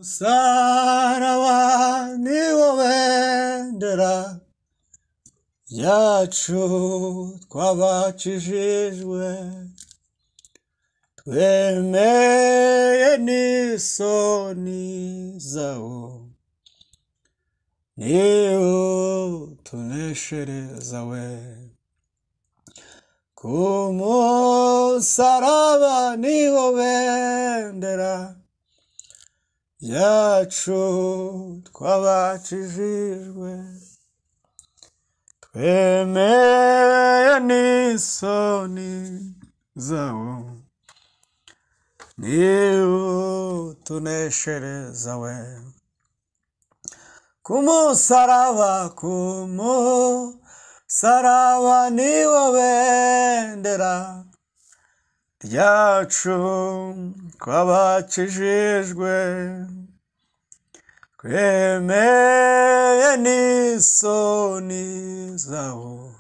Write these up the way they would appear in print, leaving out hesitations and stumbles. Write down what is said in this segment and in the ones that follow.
Musaraba niwo bendera yacu twabakijijwe, twemeye n'isoni zawo, niwo tuneshereza we. Ku musaraba niwo bendera yacu twabakijijwe, twemeye n'isoni zawo, niwo tuneshereza we. Ku musaraba, ku musaraba niwo bendera ryacu twabakijijwe, twemeye n'isoni zawo,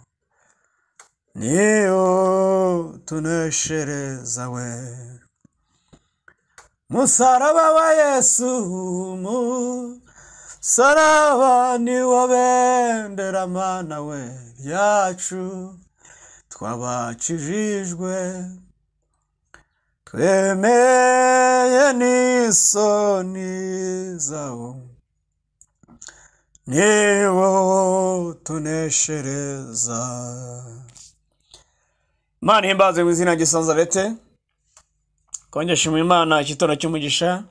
niwo tuneshereza we. Musaraba wa Yesu, musaraba niwo bendera mana we ryacu twabakijijwe, twemeye n'isoni zawo, niwo tuneshereza. Imana ihimbaze mu izina ry'isanzarete. Kongera shima Imana igitondo cy'umugisha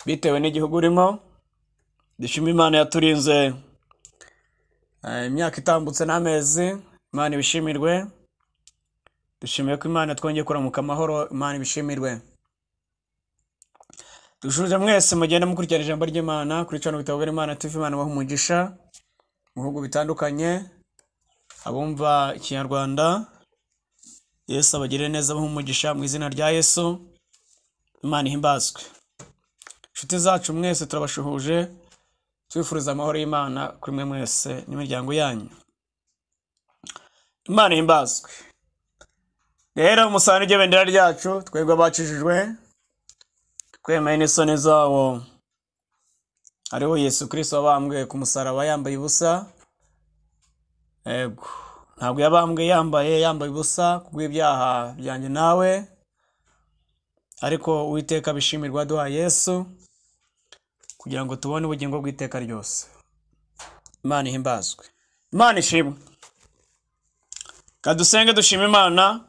bitewe n'igihugu urimo. Dushima Imana yaturinze imyaka itambutse n'amezi, Imana ibishimirwe. Dushimiye ko Imana twongeye kuramuka amahoro, Imana ibishimirwe. Dushuje mwese mugende mukurikirana ijambo ry'Imana kuri cano bitabo Imana TV. Imana ibahe umugisha mu bihugu bitandukanye, abumva Ikinyarwanda, Yesu abagirire neza, abahe umugisha mu izina rya Yesu. Imana ihimbazwe. Inshuti zacu mwese turabashuhuje, tubifuriza amahoro y'Imana kuri mwe mwese n'imiryango yanyu. Imana ihimbazwe. Rero umusaraba niryo bendera ryacu, twebwe abakijijwe, twemeye n'isoni zawo, ariwo Yesu Kristo wabambwe ku musaraba yambaye ubusa. Yego, ntabwo yabambwe yambaye ubusa kubw'ibyaha byanjye nawe, ariko Uwiteka bishimirwa aduha Yesu kugira ngo tubone ubugingo bw'iteka ryose. Imana ihimbazwe, Imana ishimwe. Kadusenge dushima Imana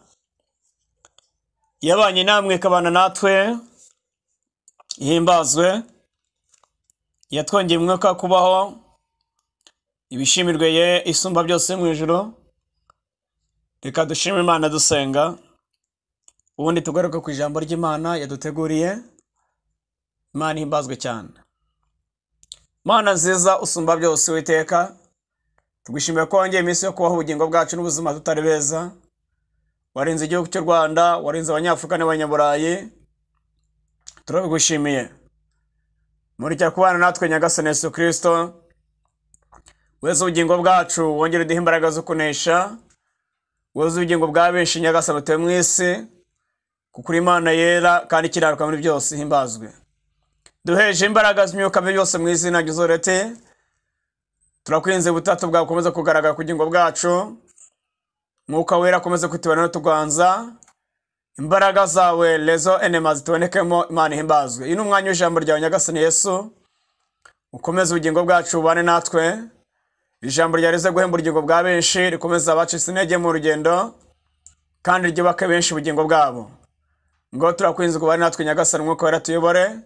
yabanye namwe ikabana natwe, ihimbazwe. Yatwongeye umwuka kubaho, ibishimirwe ye isumba byose mu ijuru. Reka dushime Imana dusenga, ubundi tugaruke ku ijambo ry'Imana yaduteguriye. Imana ihimbazwe cyane. Mana nziza usumba byose Uwiteka, tugushimiye ko wongeye iminsi yo kubaho ubugingo bwacu n'ubuzima tutari beza. Warinze igihugu cy'u Rwanda, warinze Abanyafurika n'Abanyaburayi, turabigushimiye. Murikira kubana natwe Nyagasani Yesu Kristo, weze ubugingo bwacu, wongere uduhe imbaraga zo kunesha, weze ubugingo bwa benshi Nyagasani utuye mu isi, kuko uri Imana yera kandi ikiranuka muri byose, ihimbazwe. Duheje imbaraga z'imyuka mibi yose mu izina ry'Izorete. Turakwinze ubutatu bwawe bukomeze kugaragara ku bugingo bwacu, Mwuka wera akomeze kutubana no tuganza, imbaraga zawe lezo enema zitubonekemo. Imana ihimbazwe. Uyu ni umwanya w'ijambo ryawe Nyagasani Yesu, ukomeze ubugingo bwacu ubane natwe. Ijambo ryawe rize guhemba ubugingo bwa benshi, rikomeze abacitse intege mu rugendo, kandi ryubake benshi ubugingo bwabo. Ngo turakwinze ubane natwe Nyagasani, Umwuka wera tuyobore.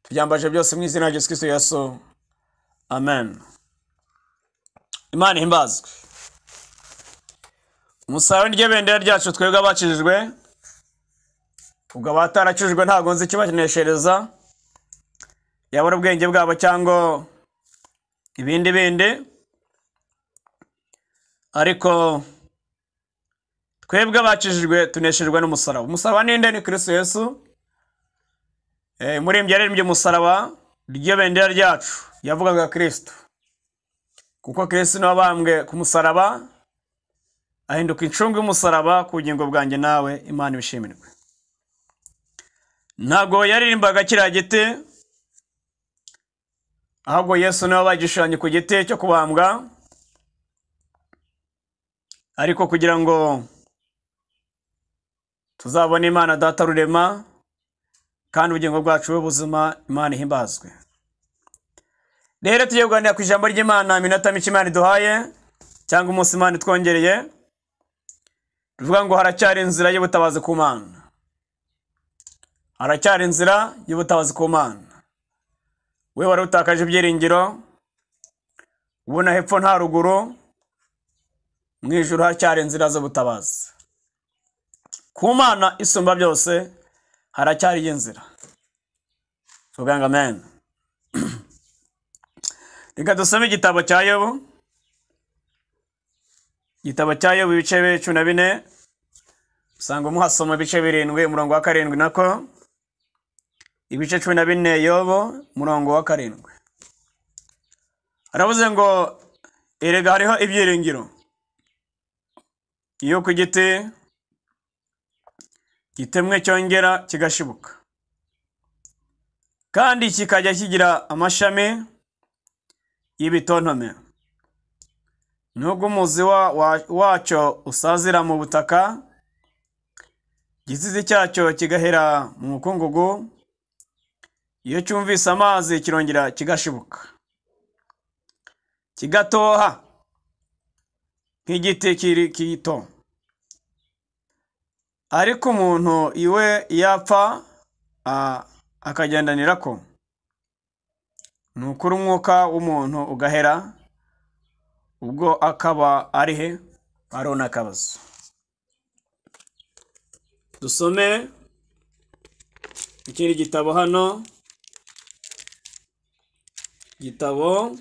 Tubyambaje byose mu izina rya Yesu Kristo Yesu, amen. Imana ihimbazwe. Umusaraba niryo bendera ryacu twebwe abakijijwe. Ubwo abatarakijijwe ntabwo nzi ikibaneshereza, yabura ubwenge bwabo cyangwa ibindi bindi, ariko twebwe abakijijwe tuneshejwe n'umusaraba. Umusaraba ninde? Ni Kristo Yesu. Umuririmbyi yaririmbye umusaraba ryo bendera ryacu, yavugaga Kristo, kuko Kristo niwe wabambwe ku musaraba, ahinduka incungu y'umusaraba ku bugingo bwanjye nawe. Imana ibishimirwe. Ntabwo yaririmbaga kiriya giti, Ahubwo Yesu niwe wabaye ku giti cyo kubambwa, ariko kugira ngo tuzabone Imana Data Rurema, kandi ubugingo bwacu bube buzima, Imana ihimbazwe. Rero tugiye kuganira ku ijambo ry'Imana iminota mike Imana iduhaye, cyangwa umunsi Imana itwongereye, tuvuga ngo haracyari inzira y'ubutabazi ku Mana. Haracyari inzira y'ubutabazi ku Mana. We wari utakaje ibyiringiro, ubona hepfo nta ruguru, mu ijuru haracyari inzira z'ubutabazi. Ku Mana isumba byose haracyari inzira. Tuvuga ngo amen. Reka dusome igitabo cya Yobu. Igitabo cya Yobu ibice 14, usanga muhasoma ibice 7 umurongo wa 7 nako. Ibice 14 Yobu umurongo wa 7. Aravuze ngo erega hariho ibyiringiro iyo ku giti gitemwe cyongera kigashibuka, kandi kikajya kigira amashami y'ibitontome. Nubwo umuzi wacyo usazira mu butaka, igizizi cyacyo kigahera mu mukungugu, iyo cyumvise amazi kirongera kigashibuka, kigatoha nk'igiti kiri kito. Ariko umuntu iwe yapfa akagendanira ko, nukuri umwuka w'umuntu ugahera, ubwo akaba ari he arona akabazo. Dusome ikindi gitabo hano, gitabo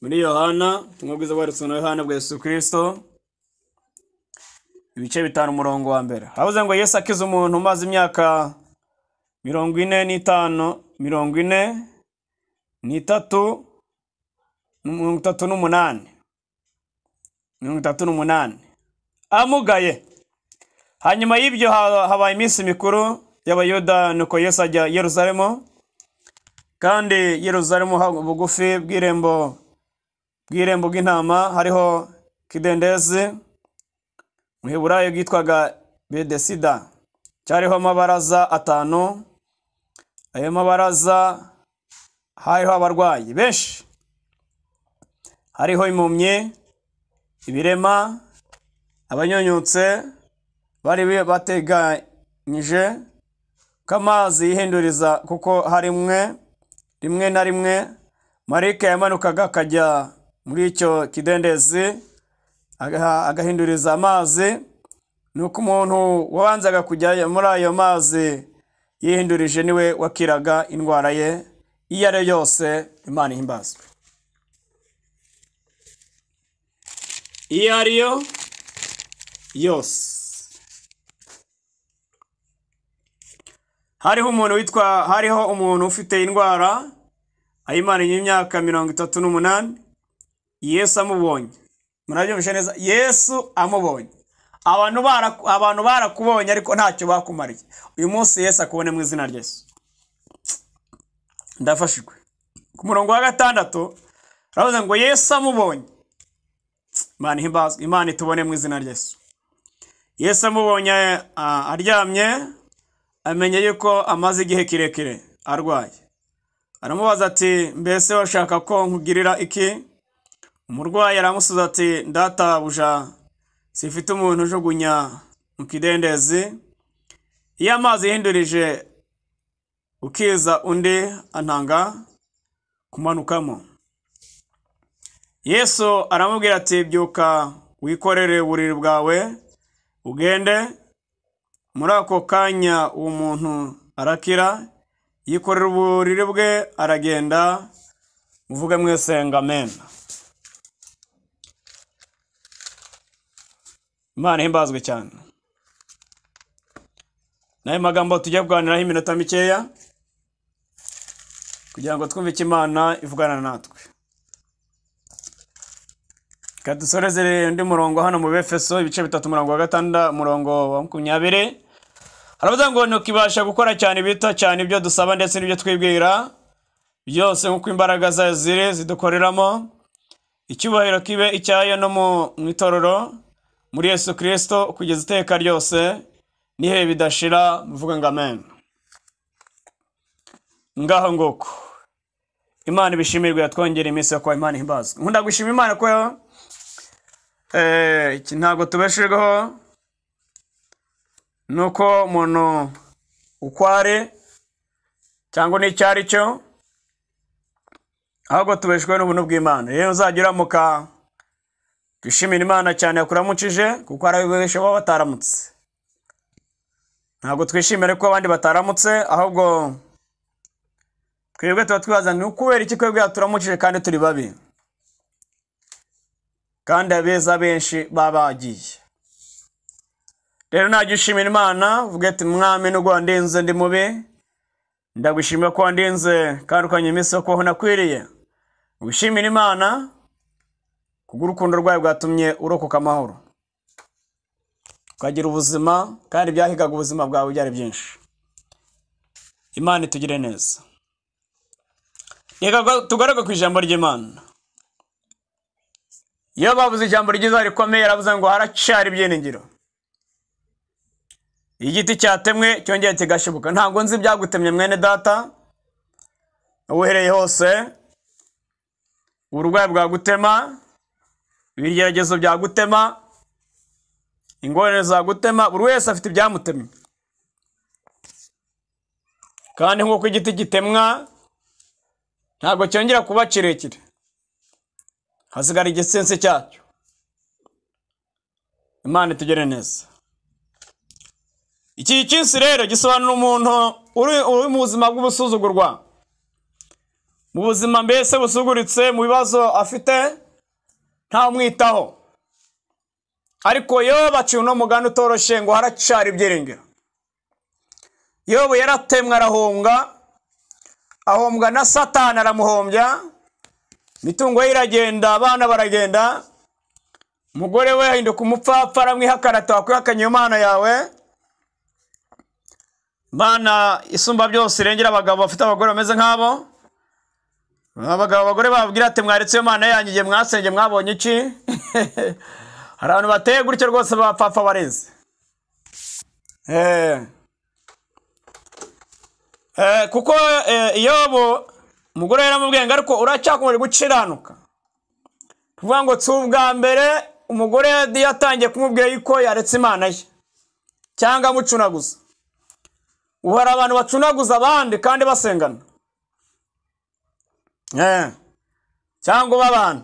muri Yohana, ubutumwa bwiza bwanditswe na Yohana bwa Yesu Kristo, ibice 5 umurongo wa 1. Haravuze ngo Yesu akiza umuntu umaze imyaka 45, 43, 38, 38 amugaye. Hanyuma y'ibyo habaye iminsi mikuru y'Abayuda, nuko Yesu ajya i Yerusalemu. Kandi Yerusalemu bugufi bw'irembo bw'intama hariho kidendezi mu Heburayo bwitwaga Bedesida, cyariho amabaraza 5. Ayo mabaraza hariho abarwayi benshi, hariho impumyi, ibirema, abanyonyotse, bari bateganyije ko amazi yihinduriza, kuko harimwe rimwe na rimwe marayika yamanukaga akajya muri icyo kidendezi agahinduriza amazi. Nuko umuntu wabanzaga kujya muri ayo mazi yihindurije niwe wakiraga indwara ye iyo ari yose. Imana ihimbazwe. Iyo ari yo yose. Hariho umuntu ufite indwara ayimaranye imyaka 38. Yesu amubonye. Murabyumvishe neza? Yesu amubonye. Abantu barakubonye ariko ntacyo bakumariye. Uyu munsi Yesu akubone mu izina rya Yesu. Ndafashijwe. Ku murongo wa 6 aravuze ngo Yesu amubonye. Imana ihimbazwe, Imana itubone mu izina rya Yesu. Yesu amubonye aryamye, amenye yuko amaze igihe kirekire arwaye. Aramubaza ati mbese washaka ko nkugirira iki? Umurwayi aramusubiza ati ndatabuja, sifite umuntu ujugunya mu kidendezi, iyo amazi yihindurije ukiza undi antanga kumanukamo. Yesu aramubwira ati byuka wikorere uburiri bwawe ugende. Muri ako kanya uwo muntu arakira, yikorera uburiri bwe aragenda. Muvuge mwese ngo amen. Imana ihimbazwe cyane. Nayo magambo tujya kuganiraho iminota mikeya kugira ngo twumve icyo Imana ivugana natwe. Reka dusoreze undi murongo hano mu Befeso ibice 3 umurongo wa 6 umurongo wa 20. Haravuga ngo ntukibasha gukora cyane bita cyane ibyo dusaba ndetse n'ibyo twibwira byose, nk'uko imbaraga zayo ziri zidukoreramo. Icyubahiro kibe icyayo no mu itorero muri Yesu Kristo kugeza iteka ryose n'ibihe bidashira. Muvuga ngo amen. Ngaho nguko Imana ibishimirwe, yatwongera iminsi yo kuba. Imana ihimbazwe. Nkunda gushima Imana ko iki ntabwo tubeshejweho nuko umuntu uko ari cyangwa n'icyo ari cyo, ahubwo tubeshejweho n'ubuntu bw'Imana. Rero uzajya uramuka twishimira Imana cyane yakuramukije, kuko hari benshi baba bataramutse. Ntabwo twishimira ko abandi bataramutse, ahubwo twebwe tuba twibaza ni ukubera iki twebwe yaturamukije kandi turi babi, kandi abeza benshi baba bagiye. Rero najya ushimira Imana uvuge ati mwami, nubwo wandinze ndi mubi, ndagushimira ko wandinze kandi ukanya iminsi yo kubaho nakwiriye. Wishimira Imana kubwo urukundo rwayo bwatumye urokoka amahoro, ukagira ubuzima, kandi byahigaga ubuzima bwawe byari byinshi. Imana itugire neza. Reka tugaruke ku ijambo ry'Imana. Iyo bavuze ijambo ryiza rikomeye, yaravuze ngo haracyari ibyiringiro. Igiti cyatemwe cyongeye kigashibuka. Ntabwo nzi ibyagutemye mwene data, uhereye hose, uburwayi bwagutema, ibigeragezo byagutema, ingorane zagutema, buri wese afite ibyamutemye. Kandi nk'uko igiti gitemwa ntabwo cyongera kuba kirekire, hasigara igitsinsi cyacyo. Imana itugere neza. Iki gitsinsi rero gisobanura umuntu uri mu buzima bw'ubusuzugurwa, mu buzima mbese busuguritse, mu bibazo afite ntamwitaho. Ariko yo baciye uno mugani utoroshye ngo haracyari ibyiringiro. Yobu yaratemwe arahunga, ahombwa na Satani aramuhombya, imitungo ye iragenda, abana baragenda, umugore we ahinduka umupfapfa aramwihakana ati wakwihakanye iyo Mana yawe. Imana isumba byose irengera abagabo bafite abagore bameze nk'abo. Abagabo abagore bababwira ati mwaretse iyo Mana yanyu, igihe mwasenge mwabonye iki? Hari abantu bateye gutyo rwose bapfapfa bareze. Kuko Yobu umugore yaramubwiye ngo ariko uracyakomeje gukiranuka. Kuvuga ngo si ubwa mbere umugore yatangiye kumubwira yuko yaretse Imana ye cyangwa amucunaguza. Ubu hari abantu bacunaguza abandi kandi basengana, cyangwa babana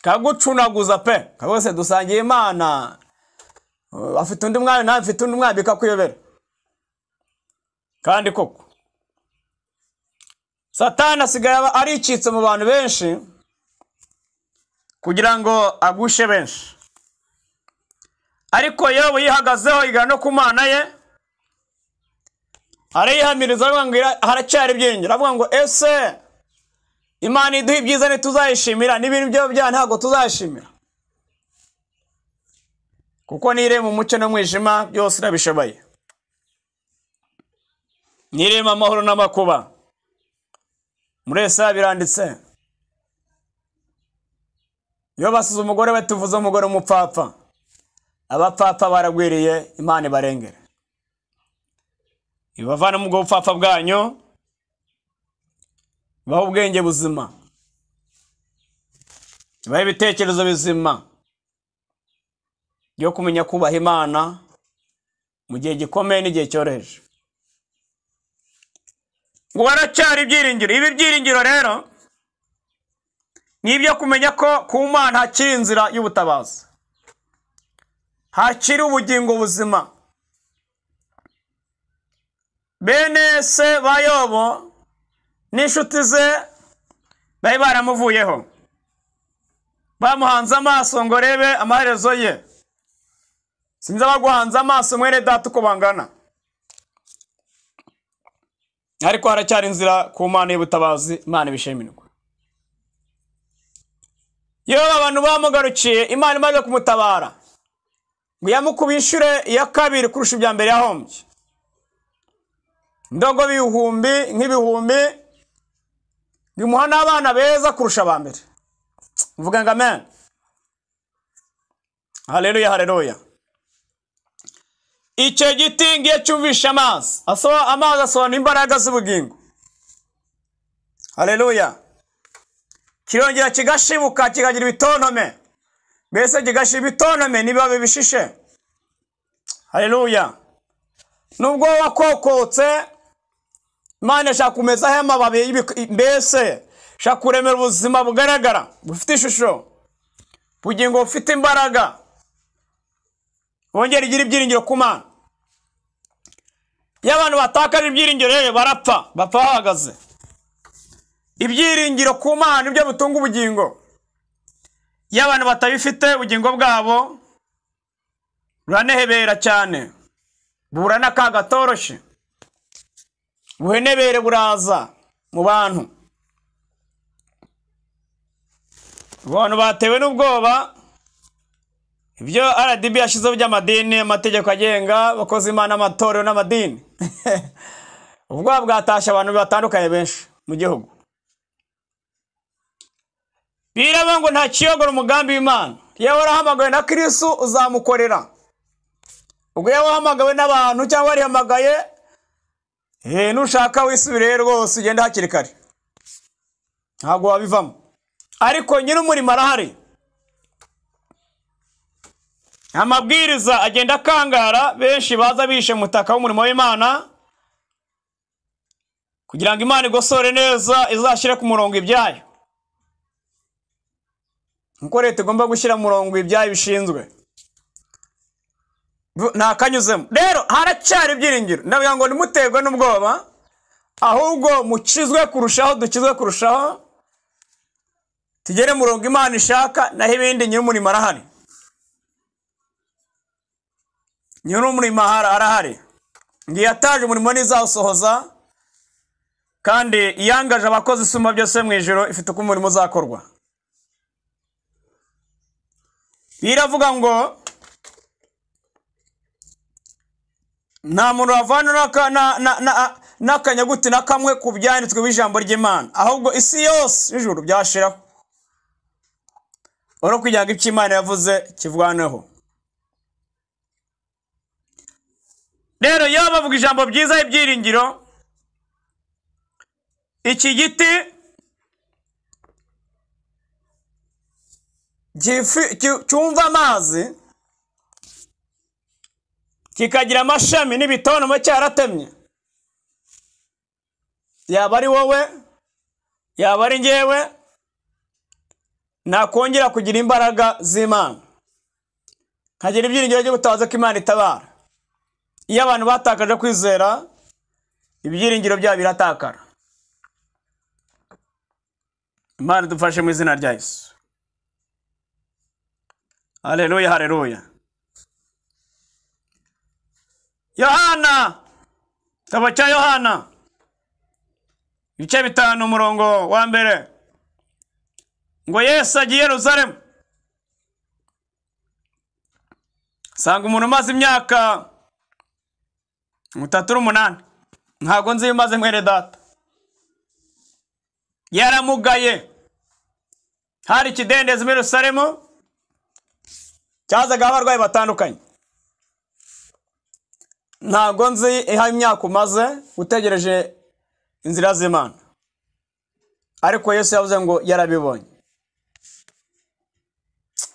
kagucunaguza pe, kabose dusangiye Imana, afite undi mwana nawe afite undi mwana, bikakuyobera. Kandi koko Satani asigaye aricitse mu bantu benshi kugira ngo agushe benshi. Ariko Yobu yihagazeho igana no ku Mana ye, arayihamiriza avuga ngo haracyari ibyiringiro. Avuga ngo ese Imana iduha ibyiza ntituzayishimira, n'ibintu byo bya ntabwo tuzayishimira, kuko nirema umucyo n'umwijima byose irabishoboye, nirema amahoro n'amakuba. Muri Yesaya biranditse, iyo basize umugore we tuvuze umugore w'umupfapfa, abapfapfa baragwiriye, Imana ibarengere, ibavana mu bupfapfa bwanyu, ibahe ubwenge buzima, ibahe ibitekerezo bizima byo kumenya kubaha Imana mu gihe gikomeye n'igihe cyoroheje. Ngo haracyari ibyiringiro. Ibi byiringiro rero ni ibyo kumenya ko ku Mana hakiri inzira y'ubutabazi, hakiri ubugingo buzima. Bene se ba Yobu n'inshuti ze bari baramuvuyeho, bamuhanze amaso ngo rebe amaherezo ye. Sinzi abaguhanze amaso mwene data uko bangana, ariko haracyari inzira ku Mana y'ubutabazi. Imana ibishimirwe. Iyo abantu bamugarukiye, Imana imaze kumutabara, Ngo yamukubiye inshuro ya kabiri kurusha ibya mbere yahombye. Indogobe ibihumbi nk'ibihumbi, bimuha n'abana beza kurusha aba mbere. Mvuga ngo amen. Haleluya, haleluya. Icyo giti ngiye cyumvisha amazi. Amazi asobanura imbaraga z'ubugingo. Haleluya. Kirongera kigashibuka kikagira ibitontome. Mbese kigashiba ibitontome n'ibibabi bishishe. Haleluya. Nubwo wakokotse, Imana ishaka kumezaho amababi, mbese ishaka kuremera ubuzima bugaragara, bufite ishusho, ubugingo bufite imbaraga, wongera igira ibyiringiro ku Mana. Iyo abantu batakaje ibyiringiro rero barapfa, bapfa bahagaze. Ibyiringiro ku Mana nibyo bitunga ubugingo. Iyo abantu batabifite, ubugingo bwabo buranehebera cyane, buhura n'akaga katoroshye. Ubuhenebere buraza mu bantu. Abantu batewe n'ubwoba, ibyo RDB yashyizeho by'amadini, amategeko agenga abakozi Imana, amatorero n'amadini. Ubwoba bwatashye abantu batandukanye benshi mu gihugu. Biraba ngo nta kiyogora umugambi w'Imana. Iyo warahamagawe na Kristo uzamukorera. Ubwo iyo wahamagawe n'abantu cyangwa warihamagaye, nushaka wisubire rwose ugende hakiri kare, ntabwo wabivamo. Ariko nyir'umurimo arahari. Amabwiriza agenda akangara benshi baza bishe mutaka w'umurimo w'Imana, kugira ngo Imana igosore neza, izashyire ku murongo ibyayo. Nkuko leta igomba gushyira mu murongo ibyayo bishinzwe, ntakanyuzemo. Rero haracyari ibyiringiro. Ndavuga ngo ntimuterwe n'ubwoba, ahubwo mukizwe kurushaho, dukizwe kurushaho, tugere mu murongo Imana ishaka, naho ibindi nyir'umurimo arahari. Nyir'umurimo arahari. Ngiye yataje umurimo n'izawusohoza, kandi iyangaje abakozi isumba byose mu ijuru, ifite uko umurimo uzakorwa. Biravuga ngo nta muntu wavana n'akanyaguti na kamwe ku byanditswe b'ijambo ry'Imana, ahubwo isi yose ijuru byashiraho, uri kugira ngo icyo Imana yavuze kivwaneho. Rero iyo bavuga ijambo byiza ibyiringiro, iki giti cyumva amazi, kikagira amashami n'ibitontome cyaratemye, yaba ari wowe, yaba ari njyewe, nakongera kugira imbaraga z'Imana, nkagira ibyiringiro byo gutabaza ko Imana itabara. Iyo abantu batakaje kwizera, ibyiringiro byabo biratakara. Imana idufashe mu izina rya Yesu. Haleluya, haleluya. Yohana, igitabo cya Yohana, ibice 5 umurongo wa 1, ngo Yesu agiye Yerusalemu, asanga umuntu umaze imyaka 38, ntabwo nzi imaze mwene data, yaramugaye. Hari ikidendezi muri Yerusalemu cyazagaho abarwayi batandukanye. Ntabwo nzi imyaka umaze utegereje inzira z'Imana, ariko Yesu yavuze ngo yarabibonye.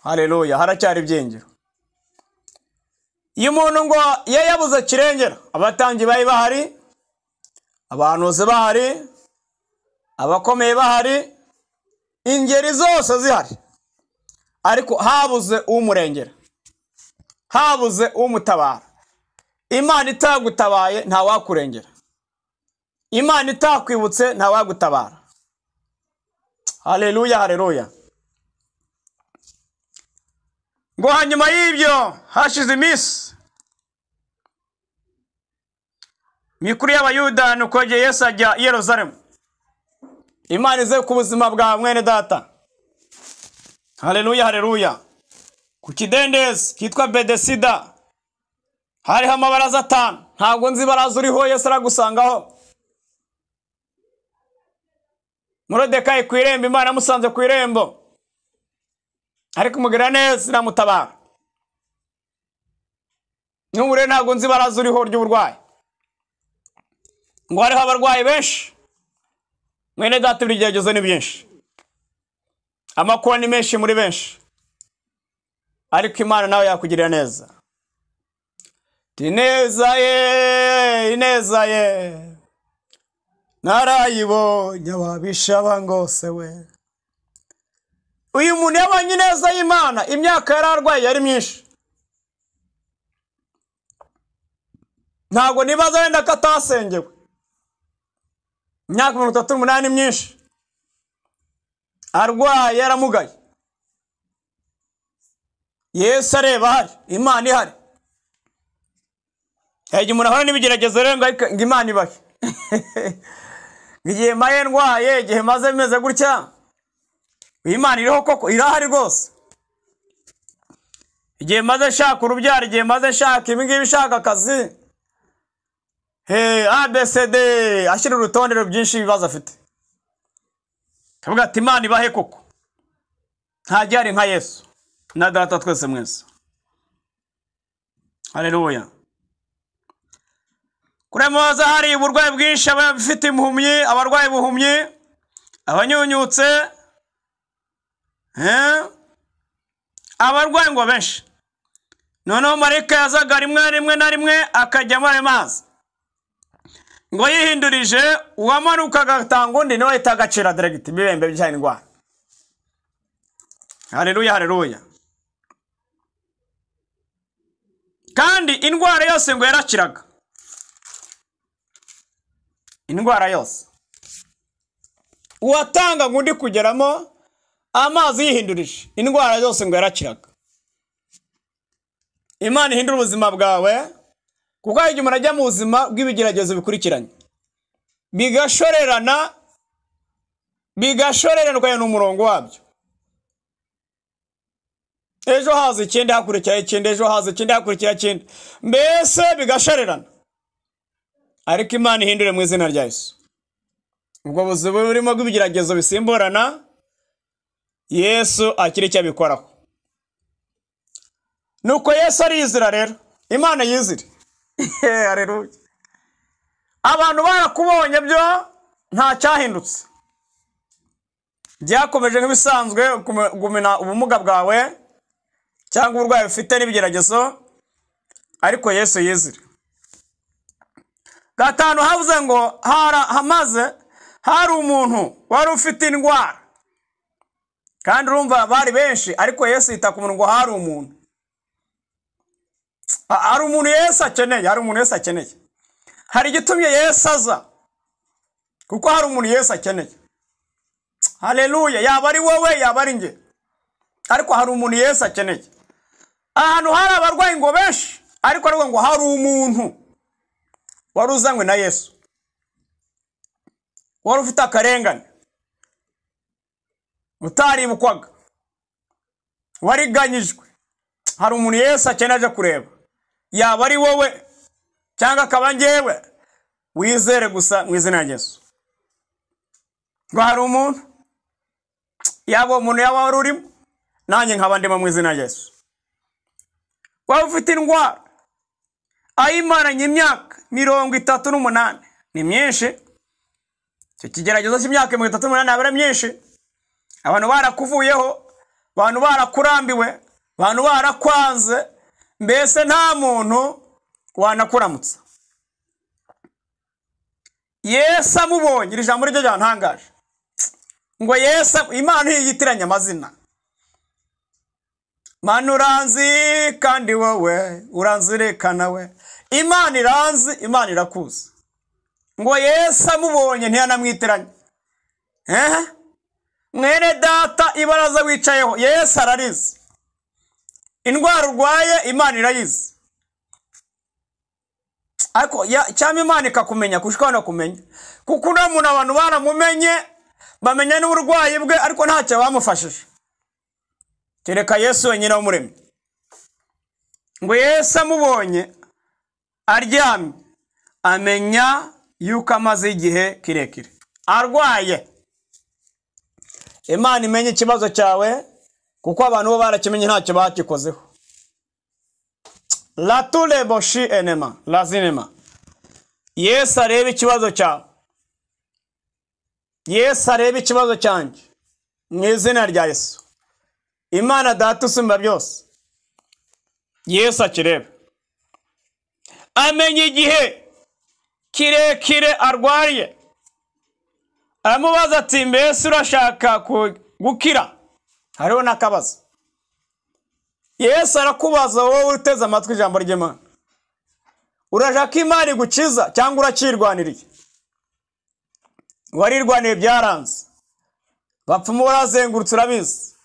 Haleluya, haracyari ibyiringiro. Iyo umuntu ngo iyo yabuze kirengera, abatambyi bari bahari, abahanuzi bahari, abakomeye bahari, ingeri zose zihari, ariko habuze umurengera, habuze umutabara. Imana itagutabaye ntawakurengera, Imana itakwibutse ntawagutabara. Haleluya, haleluya. Ngo hanyuma y'ibyo hashize iminsi mikuru y'Abayuda, nuko Yesu ajya i Yerusalemu. Imana ize ku buzima bwa mwene data. Haleluya, haleluya. Ku kidendezi kitwa Bedesida hariho amabaraza 5. Ntabwo nzi ibaraza uriho, Yesu aragusangaho. Moridekayi ku irembo, Imana yamusanze ku irembo, ariko umugira neza iramutabara. N'ubu rero ntabwo nzi ibaraza uriho ry'uburwayi, ngo hariho abarwayi benshi. Mwene data, ibigeragezo ni byinshi, amakuba ni menshi muri benshi, ariko Imana nawe yakugirira neza. Ineza ye, ineza ye narayibonye, ababisha bangose we. Uyu muntu yabonye ineza y'Imana, imyaka yari arwaye yari myinshi. Ntabwo nibaza wenda ko atasengewe, imyaka 38 myinshi arwaye, yaramugaye. Yesu areba ahari, Imana ihari. Igihe umuntu ahora n'ibigeragezo rero ngo Imana ibahe. Igihe maye ndwaye, igihe maze bimeze gutya, Imana iriho koko, irahari rwose. Igihe maze nshaka urubyaro, igihe maze nshaka ibi ngibi, nshaka akazi, ABCD, ashyira urutonde byinshi ibibazo afite, akavuga ati Imana ibahe koko. Nta gihari nka Yesu na data twese mwese. Haleluya. Kuri maza hari uburwayi bwinshi, abafite impumyi, abarwayi buhumyi, abanyunyutse, abarwayi ngo benshi. Noneho marayika yazaga rimwe rimwe na rimwe akajya muri ayo mazi, ngo yihindurije, uwamanuka agatanga undi niwe ahita agacira direct ibibembe by'indwara indwara. Haleluya, haleluya. Kandi indwara yose ngo yarakiraga, indwara yose. Uwatanga ngo undi kugeramo amazi yihindurije, indwara yose ngo yarakiraga. Imana ihindura ubuzima bwawe, kuko hari igihe umuntu ajya mu buzima bw'ibigeragezo bikurikiranye, bigashorerana, bigashorerana n'umurongo wabyo. Ejo haza ikindi, hakurikira ikindi, ejo haza ikindi, hakurikira ikindi, mbese bigashorerana. Ariko Imana ihindure mu izina rya Yesu. Ubwo buzima burimo bw'ibigeragezo bisimburana, Yesu akiri icyo abikoraho. Nuko Yesu arizira rero, Imana yizire. Haleluya. Abantu barakubonye byo nta cyahindutse, byakomeje nk'ibisanzwe, gumina ubumuga bwawe cyangwa uburwayi ufite n'ibigeragezo, ariko Yesu yizire. 5 havuze ngo hamaze hari umuntu wari ufite indwara, kandi urumva bari benshi, ariko Yesu yita ku muntu ngo hari umuntu. Hari umuntu Yesu akeneye, hari umuntu Yesu akeneye. Hari igitumye Yesu aza, kuko hari umuntu Yesu akeneye. Haleluya. Yaba ari wowe, yaba ari njye, ariko hari umuntu Yesu akeneye. Ahantu hari abarwayi ngo benshi, ariko aravuga ngo hari umuntu wari uzanywe na Yesu, wari ufite akarengane, utaribukwaga, wariganyijwe. Hari umuntu Yesu akeneye aje kureba, yaba ari wowe cyangwa akaba njyewe. Wizere gusa mu izina rya Yesu ngo hari umuntu, yaba umuntu yaba wari urimo, nanjye nkaba ndimo mu izina rya Yesu. Waba ufite indwara ayimaranye imyaka 38, ni myinshi. Icyo kigeragezo cy'imyaka 38 aba ari myinshi. Abantu barakuvuyeho, abantu barakurambiwe, abantu barakwanze, mbese nta muntu wanakuramutsa. Yesu amubonye, iri jambo ryo ryantangaje, ngo Yesu, Imana ntiyitiranya amazina. Mana uranzi kandi wowe uranzirikana we. Imana iranzi, Imana irakuzi. Ngo Yesu amubonye ntiyanamwitiranya. Mwene data, ibaraza wicayeho Yesu ararizi. Indwara urwaye Imana irayizi. Ariko cyangwa Imana ikakumenya kushika no kumenya, kuko uno muntu abantu baramumenye, bamenya n'uburwayi bwe, ariko ntacyo bamufashije, kereka Yesu wenyine wamuremye. Ngo Yesu amubonye aryamye, amenya yuko amaze igihe kirekire arwaye. Imana imenye ikibazo cyawe, kuko abantu bo barakimenye ntacyo bakikozeho. Latureboshi enema lazinema. Yesu arebe ikibazo cyawe, Yesu arebe ikibazo cyanjye mu izina rya Yesu. Imana Data usumba byose, Yesu akirebe, amenya igihe kirekire arwariye. Aramubaza ati mbese urashaka gukira? Hariho n'akabazo. Yesu arakubaza wowe uteze amatwi ijambo ry'Imana, urashaka Imana igukiza cyangwa uracyirwaniriye? Warirwaniye byaranze, bapfumu barazengurutse, urabizi,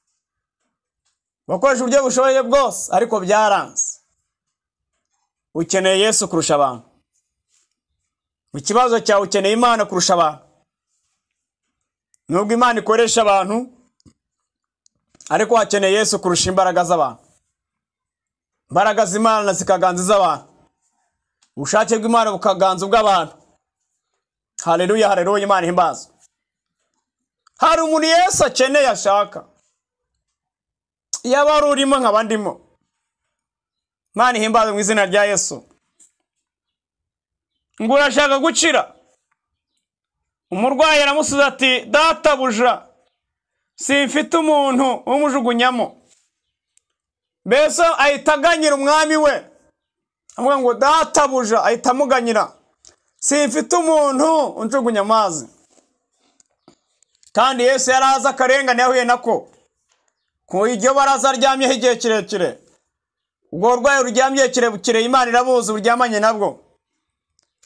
bakoresha uburyo bushoboye bwose, ariko byaranze. Ukeneye Yesu kurusha abantu. Mu kibazo cyawe ukeneye Imana kurusha abantu. Nubwo Imana ikoresha abantu, ariko hakeneye Yesu kurusha imbaraga z'abantu. Imbaraga z'Imana zikaganza iz'abantu, ubushake bw'Imana bukaganza ubw'abantu. Haleluya, haleluya, Imana ihimbazwe. Hari umuntu Yesu akeneye ashaka, yaba ari urimo nkaba ndimo. Imana ihimbazwe mu izina rya Yesu. Ngo urashaka gukira? Umurwayi aramusubiza ati databuja, simfite umuntu umujugunyamo. Mbese ahita aganyira umwami we, avuga ngo databuja, ahita amuganyira, simfite umuntu unjugunya amazi. Kandi Yesu yari azi akarengane yahuye nako, ku iryo baraza aryamyeho igihe kirekire. Ubwo burwayi ruryamye kirekire, Imana irabuzi buryamanye nabwo.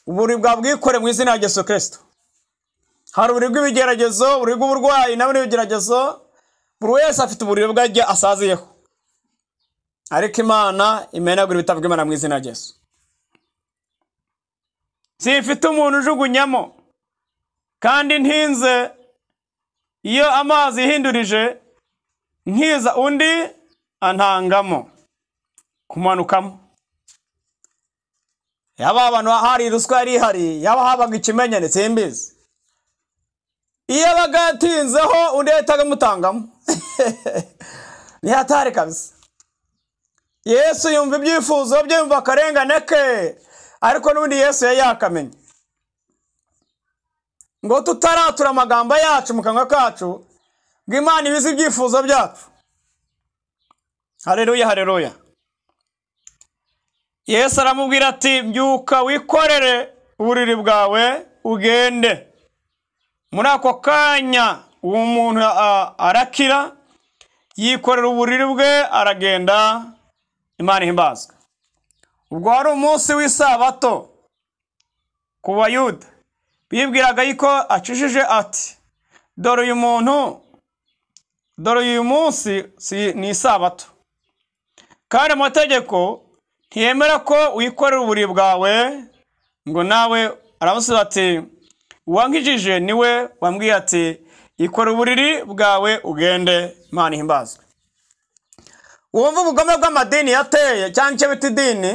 Uburiri bwa bwikore mu izina rya Yesu Kristo. Hari uburiri bw'ibigeragezo, uburiri bw'uburwayi nabwo n'ibigeragezo. Buri wese afite uburiri bwe ajya asaziyeho, ariko Imana imenagura ibitabo by'Imana mu izina rya Yesu. Simfite umuntu ujugunyamo, kandi ntinze iyo amazi yihindurije, nkiza undi antangamo kumanukamo. Yaba abantu hari ruswa yari ihari, yaba habaga ikimenyane, simbizi. Iyo yabaga yatinzeho undi yahitaga amutangamo. Ntihatari kabisa. Yesu yumva ibyifuzo bye, yumva akarengane ke, ariko n'ubundi Yesu yari yakamenye. Ngo tutaratura amagambo yacu mu kanwa kacu, ngo Imana ibizi ibyifuzo byacu. Haleluya, haleluya. Yesu aramubwira ati byuka wikorere uburiri bwawe ugende. Muri ako kanya uwo muntu arakira, yikorera uburiri bwe aragenda. Imana ihimbazwe. Ubwo wari umunsi w'isabato ku Bayuda, bibwiraga yuko acishije ati dore uyu muntu, dore uyu munsi ni isabato, kandi amategeko ntiyemera ko wikorera uburiri bwawe. Ngo nawe aramusubiza ati uwankijije niwe wambwiye ati ikora uburiri bwawe ugende. Imana ihimbazwe. Wumva ubugome bw'amadini yateye, cyangwa icyo bita idini,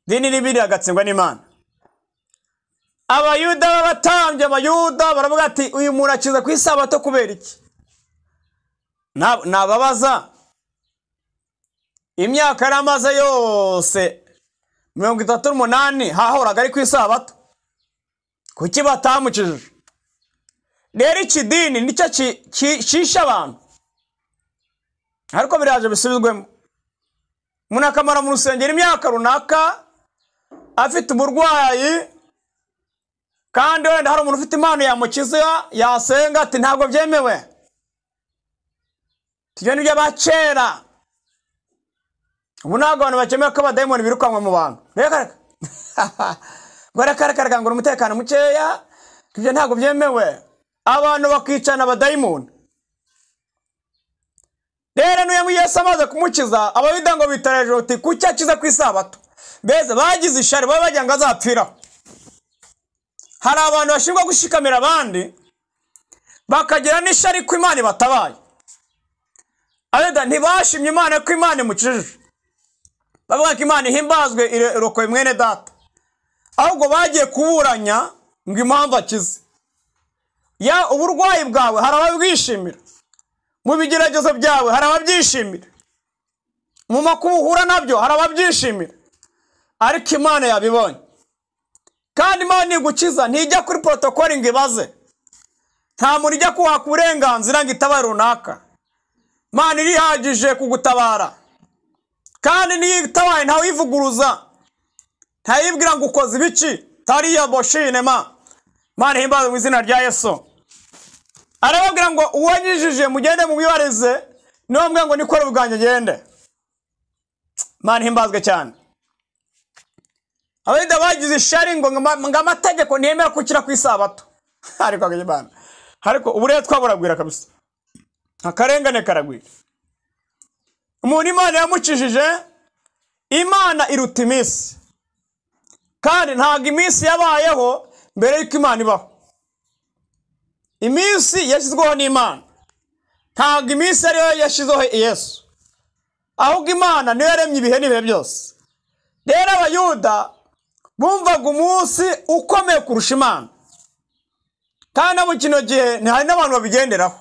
dini n'ibiri agatsindwa n'Imana. Abayuda b'abatambyi, Abayuda baravuga ati uyu muntu akiza ku isabato kubera iki? Nababaza imyaka yari amaze yose 38 hahoraga ari ku isabato, kuki batamukijije? Rero iki dini nicyo kisha abantu, ariko biraje bisubizwemo. Umuntu akamara mu rusengero imyaka runaka afite uburwayi, kandi wenda hari umuntu ufite impano yamukiza, yasenga ati ntabwo byemewe, tujye n'ibyo abakera. Ubu ntabwo abantu bakemera ko abadayimoni birukanwa mu bantu. Reka reka ngo reka reka reka ngo umutekano mukeya, ibyo ntabwo byemewe. Abantu bakicana abadayimoni. Rero niyo Yesu amaze kumukiza, Abayuda ngo bitara hejuru uti kuki akiza ku isabato? Mbese bagize ishari, baba bagira ngo azapfiraho. Hari abantu bashinzwe gushikamira abandi, bakagira n'ishari ko Imana ibatabaye. Abayuda ntibashimye Imana ko Imana imukijije. Bavuga ko Imana ihimbazwe irokoye mwene data, ahubwo bagiye kuburanya ngo impamvu akize. Ya uburwayi bwawe hari ababwishimira, mu bigeragezo byawe hari ababyishimira, mu makuba uhura nabyo hari ababyishimira, ariko Imana yabibonye. Kandi Imana igukiza ntijya kuri protokoli ngo ibaze, nta muntu ijya kuwaka uburenganzira ngo itabare runaka. Imana irihagije kugutabara, kandi niyo itabaye ntawivuguruza, ntayibwira ngo ukoze ibiki tariya boshine ma. Imana ihimbaze mu izina rya Yesu. Arababwira ngo uwanyijije mugende mubibarize, niwe mbwira ngo nikore ubwanjye ngende. Imana ihimbazwe cyane. Abayuda bagize ishari ngo amategeko ntiyemera gukira ku isabato. Ariko Imana, ariko uburetwa buragwira kabisa, akarengane karagwira. Umuntu Imana yamukijije, Imana iruta iminsi, kandi ntabwo iminsi yabayeho mbere y'uko Imana ibaho. Iminsi yashyizweho n'Imana, ntabwo iminsi ariyo yashyizeho Yesu, ahubwo Imana niyo yaremye ibihe n'ibihe byose. Rero Abayuda bumvaga umunsi ukomeye kurusha Imana, kandi no mu kino gihe ntihari n'abantu babigenderaho,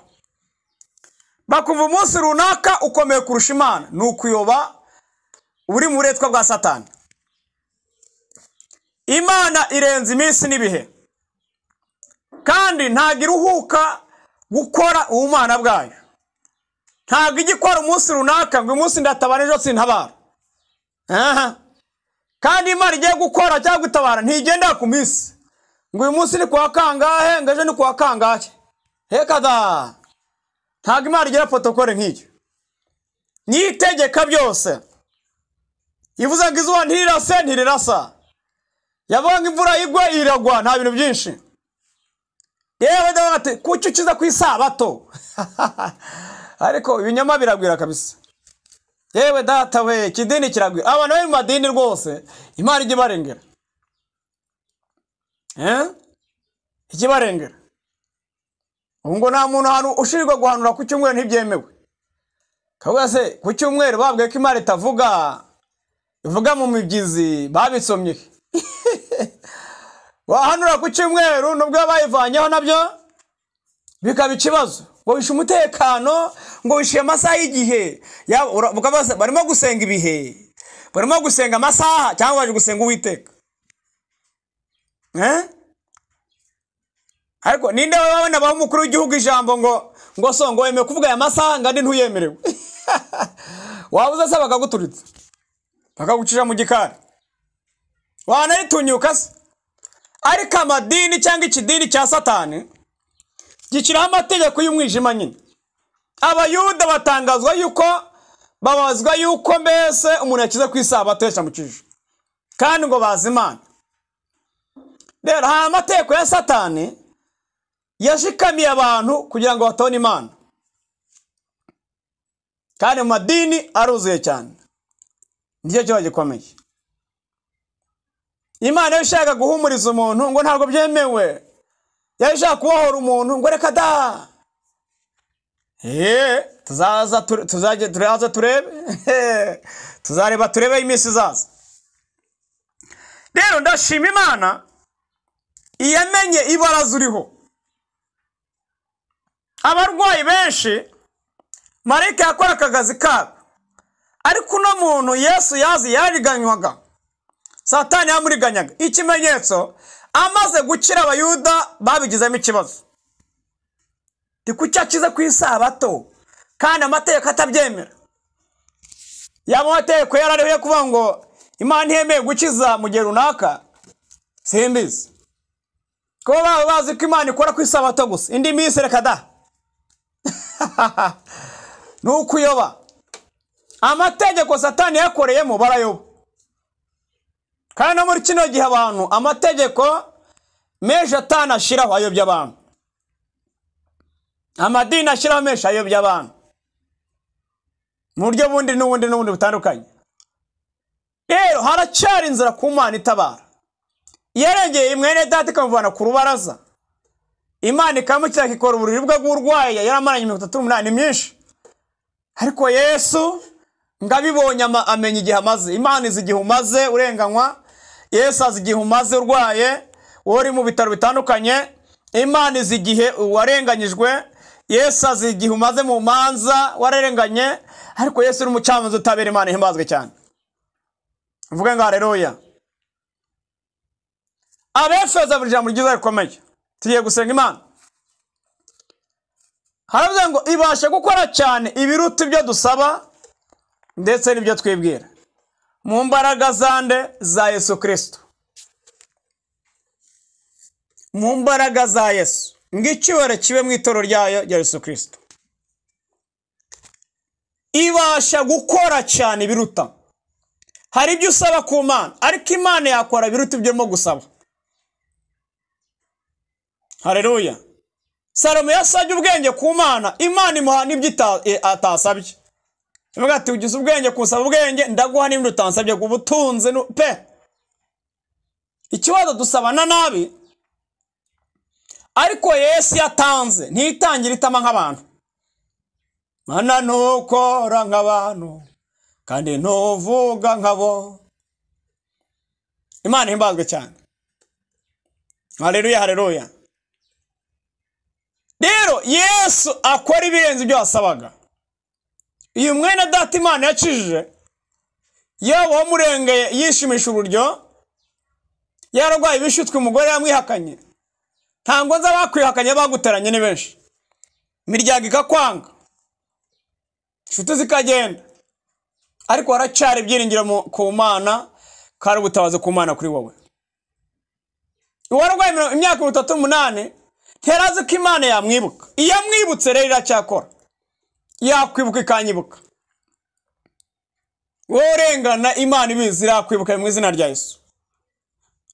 bakumva umunsi runaka ukomeye kurusha Imana. Ni ukuyoba uri mu buretwa bwa Satani. Imana irenze iminsi n'ibihe, kandi ntabwo iruhuka gukora ubumana bwayo. Ntabwo ijya ikora umunsi runaka ngo umunsi ndatabara ejo sintabara. Kandi Imana igiye gukora cyangwa gutabara ntigendera ku minsi ngo uyu munsi ni kuwa kangahe ngo ejo ni kuwa kangahe. Reka da, ntabwo Imana igira protokole nk'iyo. Niyitegeka byose. Ivuze ngo izuba ntirirase ntirirasa, yavuga ngo imvura igwe iragwa, nta bintu byinshi. Yewe ndavuga ati kuki ukiza ku isabato? Ariko ibinyoma biragwira kabisa. Yewe data we, ikidini kiragwira. Abantu bari mu madini rwose Imana ijya ibarengera. Ijya ibarengera. Ubu ngo nta muntu ahantu ushinzwe guhanura ku cyumweru ntibyemewe. Kavuga se ku cyumweru babwiye ko Imana itavuga, ivuga mu mibyizi, babisomye. Wahanura ku cyumweru nubwo bayivanyeho nabyo bikaba ikibazo. Ngo wishe umutekano, ngo wishe amasaha y'igihe. Barimo gusenga ibihe, barimo gusenga amasaha, cyangwa baje gusenga Uwiteka. Ariko ninde wabona baho umukuru w'igihugu ijambo ngo so ngo wemewe kuvuga aya masaha ngandi ntuyemerewe? Wabuze se bakaguturitsa, bakagucisha mu gikari, wanaritunyuka se. Ariko amadini cyangwa ikidini cya Satani gishyiraho amategeko y'umwijima nyine. Abayuda batangazwa yuko babazwa yuko mbese umuntu yakize ku isabato yashamukije, kandi ngo bazi Imana. Rero hari amategeko ya Satani yashikamiye abantu kugira ngo batabona Imana, kandi mu madini aruzuye cyane. Nicyo kibazo gikomeye. Imana ishaka guhumuriza umuntu ngo ntabwo byemewe, yashaka kubohora umuntu ngo reka da. Tuzaza turaza turebe, tuzareba turebe iminsi izaza. Rero ndashima Imana iyamenye ibaraza uriho. Abarwayi benshi marayika yakora akazi kabo, ariko uno muntu Yesu yazi yariganywaga, Satani yamuriganyaga. Ikimenyetso, amaze gukira Abayuda babigizemo ikibazo. Kuki akize ku isabato kandi amategeko atabyemera? Yaba amategeko yarariho yo kuvuga ngo Imana ntiyemeye gukiza mu gihe runaka, simbizi. Kuba baba bazi ko Imana ikora ku isabato gusa, indi minsi reka da. Ni ukuyoba. Amategeko Satani yakoreyemo barayoba. Kandi no muri kino gihe abantu amategeko menshi atanashiraho ayobya abantu. Amadini ashyiraho menshi ayobya abantu mu buryo bundi n'ubundi n'ubundi butandukanye. Rero haracyari inzira ku Mana itabara. Yarengeye mwene data ikamuvana ku rubaraza, Imana ikamukira ikora uburiri bwe bw'urwaye yaramaranye 38 myinshi. Ariko Yesu Ngabibonye amenya igihe amaze. Imana izi igihe umaze urenganywa, Yesu azi igihe umaze urwaye, wowe uri mu bitaro bitandukanye. Imana izi igihe warenganyijwe, Yesu azi igihe umaze mu manza wararenganye, ariko Yesu uri umucamanza utabera. Imana ihimbazwe cyane. Mvuge ngo haleluya. Abefeso buri jambo ryiza rikomeye. Tugiye gusenga Imana. Haravuze ngo ibasha gukora cyane ibiruta ibyo dusaba ndetse n'ibyo twibwira, mu mbaraga zande? Za Yesu Kristo. Mu mbaraga za Yesu. Ngo icyubahiro kibe mu itorero ryayo rya Yesu Kristo. Ibasha gukora cyane ibiruta. Hari ibyo usaba ku Mana, ariko Imana yakora ibiruta ibyo urimo gusaba. Haleluya. Salomo yasabye ubwenge ku Mana, Imana imuha n'ibyo atasabye. Ivuga ati ugize ubwenge kusaba ubwenge, ndaguha n'ibindi utansabye, ubutunzi pe. Ikibazo dusabana nabi, ariko Yesu yatanze ntitangira itama nk'abantu. Mana ntukora nk'abantu kandi ntuvuga nkabo. Imana ihimbazwe cyane. Haleluya, haleluya. Rero Yesu akora ibirenze ibyo wasabaga. Uyu mwene data Imana yakijije, yaba wamurengeye yishimisha uburyo, yararwaye ibishutswe, umugore yamwihakanye. Ntabwo nzi abakwihakanye baguteranye ni benshi. Imiryango ikakwanga, inshuti zikagenda, ariko haracyari ibyiringiro ku Mana, kandi ubutabazi ku Mana kuri wowe. Uwarwaye imyaka 38 ntiyari ko Imana yamwibuka. Iyo amwibutse rero iracyakora, yakwibuka ikanyibuka. Wowe urengana Imana ibizi, irakwibuka mu izina rya Yesu.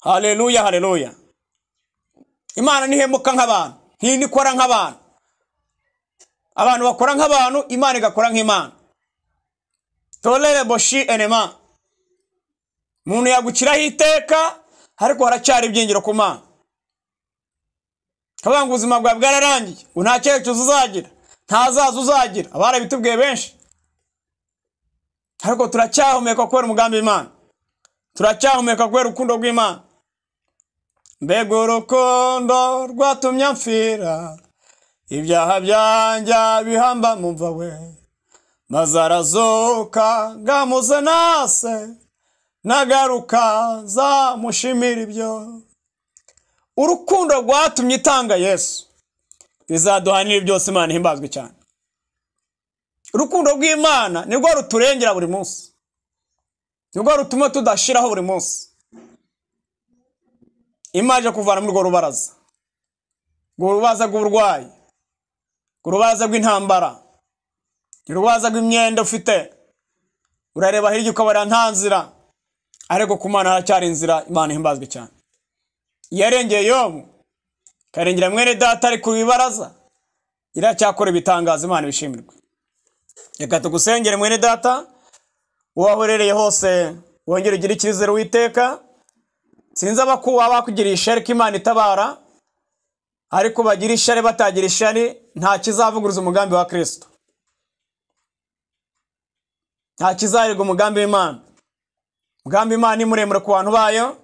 Haleluya, haleluya. Imana ntihemuka nk'abantu, ntinikora nk'abantu. Abantu bakora nk'abantu, Imana igakora nk'Imana. Tolere boshi enema. Umuntu yagukiraho iteka, ariko haracyari ibyiringiro ku Mana. Kavuga ngo ubuzima bwawe bwararangiye, ngo nta cyerekezo uzagira, ntazaza uzagira. Abarabitubwiye benshi, ariko turacyahumeka kubera umugambi w'Imana, turacyahumeka kubera urukundo rw'Imana. Mbega urukundo rwatumye amfira, ibyaha byanjye bihamba mu mva we, maze arazuka ngamuze nase, nagaruka zamushimira ibyo. Urukundo rwatumye itanga Yesu bizaduhanira byose. Imana ihimbazwe cyane. Urukundo rw'Imana nirwo ruturengera buri munsi, nirwo rutuma tudashiraho buri munsi. Imana ije kuvana muri urwo rubaraza, urwo rubaraza rw'uburwayi, urwo rubaraza rw'intambara, urubaraza rw'imyenda ufite. Urareba hirya ukabona nta nzira, ariko ku Mana haracyari inzira. Imana ihimbazwe cyane. Yarengeye Yobu, karengera mwene data ari ku ibaraza, iracyakora ibitangaza. Imana ibishimirwe. Reka tugusengere mwene data, uwaho uherereye hose wongere ugire icyizere Uwiteka. Sinzi abakuba bakugiriye ishyari ko Imana itabara, ariko bagira ishyari batagira ishyari, nta kizavuguruza umugambi wa Kristo, nta kizarirwa umugambi w'Imana. Umugambi w'Imana ni muremure ku bantu bayo,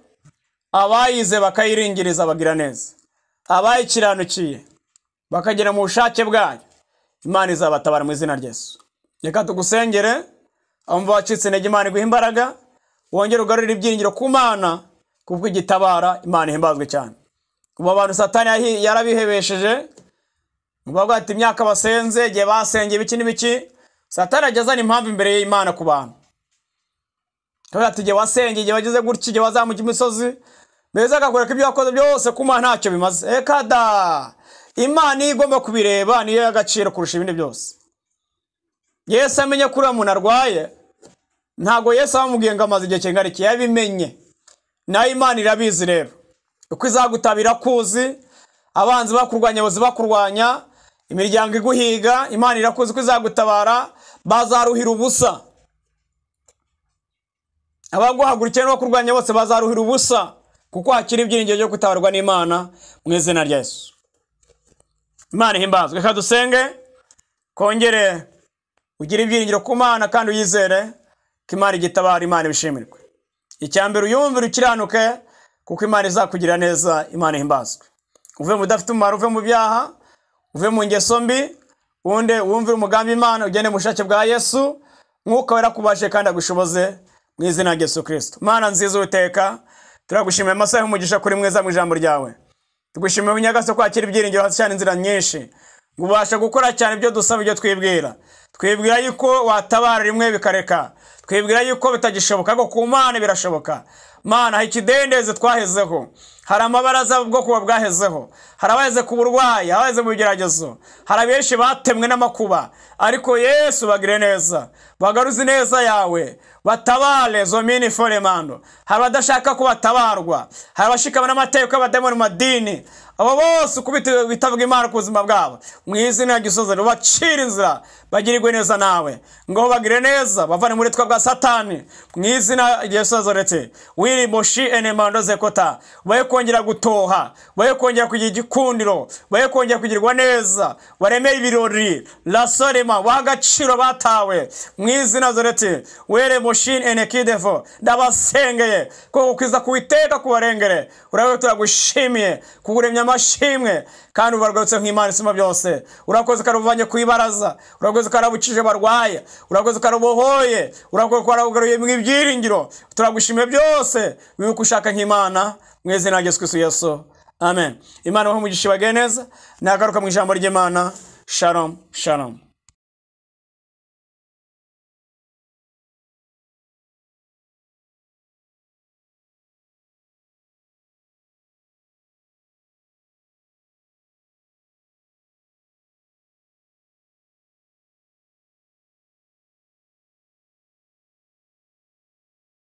abayize bakayiringiriza bagira neza, abayikiranukiye bakagera mu bushake bwayo, Imana izabatabara mu izina rya Yesu. Reka tugusengere, abumva wacitse intege Imana iguhe imbaraga, wongere ugarurire ibyiringiro ku Mana, kuko igitabara. Imana ihimbazwe cyane. Ubu abantu Satani yarabihebesheje, bavuga ati imyaka basenze, igihe basengeye ibiki n'ibiki. Satani ajya azana impamvu imbere y'Imana ku bantu. Akavuga ati igihe wasengeye, igihe wagize gutya, igihe wazamuka imisozi, mbese akakwereka ibyo wakoze byose ku Mana ntacyo bimaze. Eka da! Imana iyo igomba kubireba niyo y'agaciro kurusha ibindi byose. Yesu amenye ko uriya muntu arwaye, ntabwo Yesu amubwiye ngo amaze igihe kingana iki, yabimenye. Nayo Imana irabizi rero. Uko izagutabira kuzi, abanzi bakurwanya, abayobozi bakurwanya, imiryango iguhiga, Imana irakuzi ko izagutabara, bazaruhira ubusa. Abaguhagurukiye n'abakurwanya bose bazaruhira ubusa, kuko hakiri ibyiringiro byo gutabarwa n'Imana mu izina rya Yesu. Imana ihimbazwe. Reka dusenge, kongere Ugire ibyiringiro ku Mana kandi uyizere ko Imana igitabara, Imana ibishimirwe. Icya mbere uyumvire ukiranuke, kuko Imana izakugirira neza, Imana ihimbazwe. Uve mu udafite umumaro, uve mu byaha, uve mu ngeso mbi, wunde wumvire umugambi Imana, ugende mu bushake bwa Yesu. Mwuka Wera akubashe kandi agushoboze mu izina rya Yesu Kristo. Mana nziza Uwiteka, turagushimiye amasaha y'umugisha kuri mwiza mu ijambo ryawe. Tugushimiye Nyagasani kwakira ibyiringiro hasi cyane inzira nyinshi, ngo ubashe gukora cyane ibyo dusaba, ibyo twibwira. Twibwira yuko watabara rimwe bikareka, twibwira yuko bitagishoboka, ariko ku Mana birashoboka. Mana, hari ikidendezi twahezeho, hari amabaraza ubwoko bwahezeho, hari abaheze ku burwayi, abaheze mu bigeragezo, hari abenshi batemwe n'amakuba, ariko Yesu bagire neza, bagaruze ineza yawe, batabare zomini foremando. Hari abadashaka ko batabarwa, hari abashikama n'amategeko y'abademoni mu madini, abo bose ukubita bitavuga Imana ku buzima bwabo, mu izina rya Gisozi ubacire inzira, bagirirwe neza nawe, ngo bagire neza, bavane muri twa bwa Satani, mu izina rya Yesu Nazareti. Wiri moshi enemando zekota, baye kongera gutoha, baye kongera kugira igikundiro, baye kongera kugirwa neza, bareme ibirori lasorema wagaciro batawe, mu izina Nazareti. Were moshi enekidefo, ndabasengeye ko kwiza kuwiteka kubarengere. Urawe turagushimiye kukuremya amashimwe, kandi ubargarutse nk'Imana isumba byose. Urakoze karuvanye ku ibaraza, urakoze karabukije barwaye, urakoze karubohoye, urakoze karabugaruye mu ibyiringiro. Turagushimiye byose wibuka ushaka nk'Imana, mu izina rya Yesu Kristo Yesu, amen. Imana ibahe umugisha, ibagire neza. Nagaruka mu ijambo ry'Imana. Shalom, shalom.